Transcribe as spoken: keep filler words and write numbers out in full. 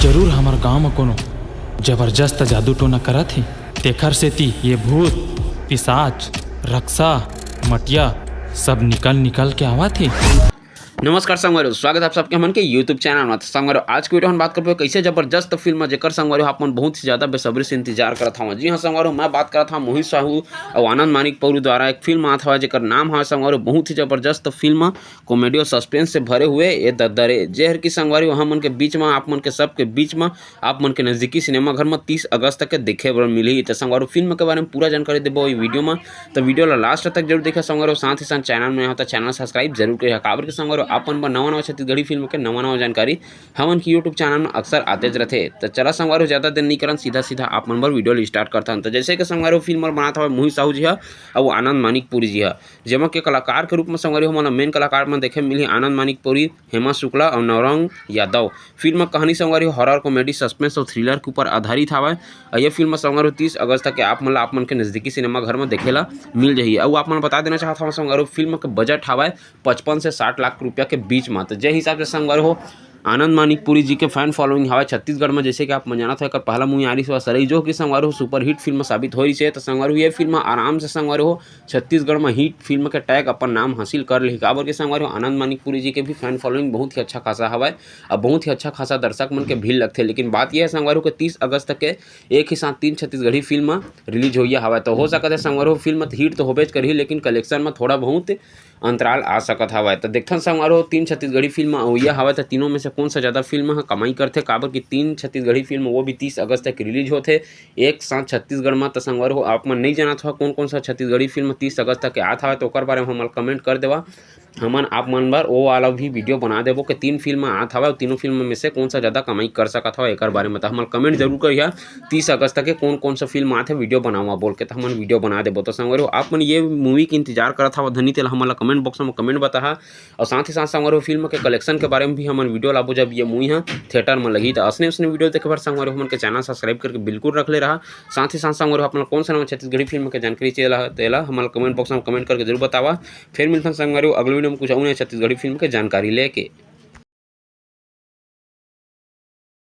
जरूर हमर गांव म कोनो जबरजस्त जादू टोना करत हे, तेखर सेती ये भूत, पिसाच, रक्सा, मटिया सब निकल निकल के आवत हे। नमस्कार संगवारी हो, स्वागत है आप सबके हमन के YouTube चैनल में। तो संगवारी हो, आज के वीडियो हम बात करबो कैसे जबरजस्त फिल्म, जेकर संगवारी हो आप मन बहुत ही ज्यादा बेसब्री से इंतजार करत हव। जी हाँ संगवारी हो, मैं बात करत हव मोहित साहू और आनंद मानिक पौरी द्वारा एक फिल्म आत हवा, जेकर नाम हवा संगवारी हो बहुत ही जबरजस्त फिल्म, कॉमेडी और सस्पेंस से भरे हुए ये दद्दरे, जेहर की संगवारी हो हमन के बीच में, आप मन के सबके बीच में, आप मन के नजदीकी सिनेमा घर में तीस अगस्त तक के देखे बर मिलही। तो संगवारी हो फिल्म के बारे में पूरा जानकारी देबो ये वीडियो में, तो वीडियो ला लास्ट तक जरूर देखे संगवारी हो। साथ ही साथ चैनल में हो तो चैनल सब्सक्राइब जरूर करिहा, काबर के संगवारी हो आप मन बर नवा नवा छत्तीसगढ़ी फिल्म के नवा नवा जानकारी हमन के YouTube चैनल में अक्सर आतेच रथे। तो चला संगवारी हो ज्यादा देर नहीं करन, सीधा सीधा आप मन बर वीडियो ला स्टार्ट करथन। तो जैसे कि संगवारी हो फिल्म ला बनात हवे मोहित साहू जी हा और आनंद मानिक पुरी जी हा, जेमा के कलाकार के रूप में संगवारी हो हमन ला मेन कलाकार में देखे मिलही आनंद मानिक पुरी, हेमा शुक्ला और नवरंग यादव। फिल्म के कहानी संगवारी हो हॉरर, कॉमेडी, सस्पेंस और थ्रिलर के ऊपर आधारित हवय। और ये फिल्म संगवारी हो तीस अगस्त तक के आप मन ला आप मन के नजदीकी सिनेमा घर में देखे ला मिल जाही। और आप मन बता देना चाहत हव संगवारी हो फिल्म के बजट हवय पचपन से साठ लाख रुपया के बीच में। तो जे हिसाब से संगवारी हो आनंद मानिक पुरी जी के फैन फॉलोइंग हवय छत्तीसगढ़ में, जैसे कि आप मन जानत हो एकर पहला मूवी आ रही सरई, जो कि संगवारी हो सुपरहिट फिल्म साबित हो रही है। तो संगवारी हो ये फिल्म आराम से संगवारी हो छत्तीसगढ़ में हिट फिल्म के टैग अपन नाम हासिल कर लिही, काबर के संगवारी हो आनंद मानिक पुरी जी के भी फैन फॉलोइंग बहुत ही अच्छा खासा हवय। अब बहुत ही अच्छा खासा दर्शक मन के भीड़ लगथे, लेकिन बात यह है संगवारी हो कि तीस अगस्त के एक ही साथ तीन छत्तीसगढ़ी फिल्म रिलीज होइया हवय। तो हो सकत है संगवारी हो फिल्म हिट तो होबेच करही, लेकिन कलेक्शन में थोड़ा बहुत अंतराल आ सकत हवय। तो देखथन संगवारी हो तीन छत्तीसगढ़ी फिल्म अवइया हवय, तो तीनों में से कौन सा ज्यादा फिल्म ह कमाई करथे, काबर कि तीन छत्तीसगढ़ी फिल्म वो भी तीस अगस्त तक रिलीज होथे एक साथ छत्तीसगढ़ में। तो संगवारी हो आप मन नहीं जानत हो कौन कौन सा छत्तीसगढ़ी फिल्म तीस अगस्त तक के आत हवय, तो ओकर बारे में हमन कमेंट कर देवा। हमन आप मन बर वो वाला भी वीडियो बना देबो कि तीन फिल्म आत हवय, तीनों फिल्म में से कौन सा ज्यादा कमाई कर सकत हवय एकर बारे में। तो हमन कमेंट जरूर करिहा तीस अगस्त तक के कौन कौन सा फिल्म आत है वीडियो बनावा बोल के, तो हमन वीडियो बना देबो। तो संगवारी हो आप मन ये मूवी के इंतजार करत हव धनी, तेला हमन ला कमेंट बॉक्स में कमेंट बताहा। और साथ ही साथ संगवारी हो फिल्म के कलेक्शन के बारे में भी हमन वीडियो लाबो जब ये मूवी ह थिएटर में लगही। तो असने उसने वीडियो देखे बर संगवारी हो हमन के चैनल सब्सक्राइब करके बिल्कुल रख ले रहा। साथ ही साथ संगवारी हो आप मन ला कौन सा नवा छत्तीसगढ़ी फिल्म के जानकारी चाहिए ला, तेला हमन ला कमेंट बॉक्स में कमेंट करके जरूर बतावा। फिर मिलथन संगवारी हो अगले वीडियो में कुछ अउ नया छत्तीसगढ़ी फिल्म के जानकारी लेके।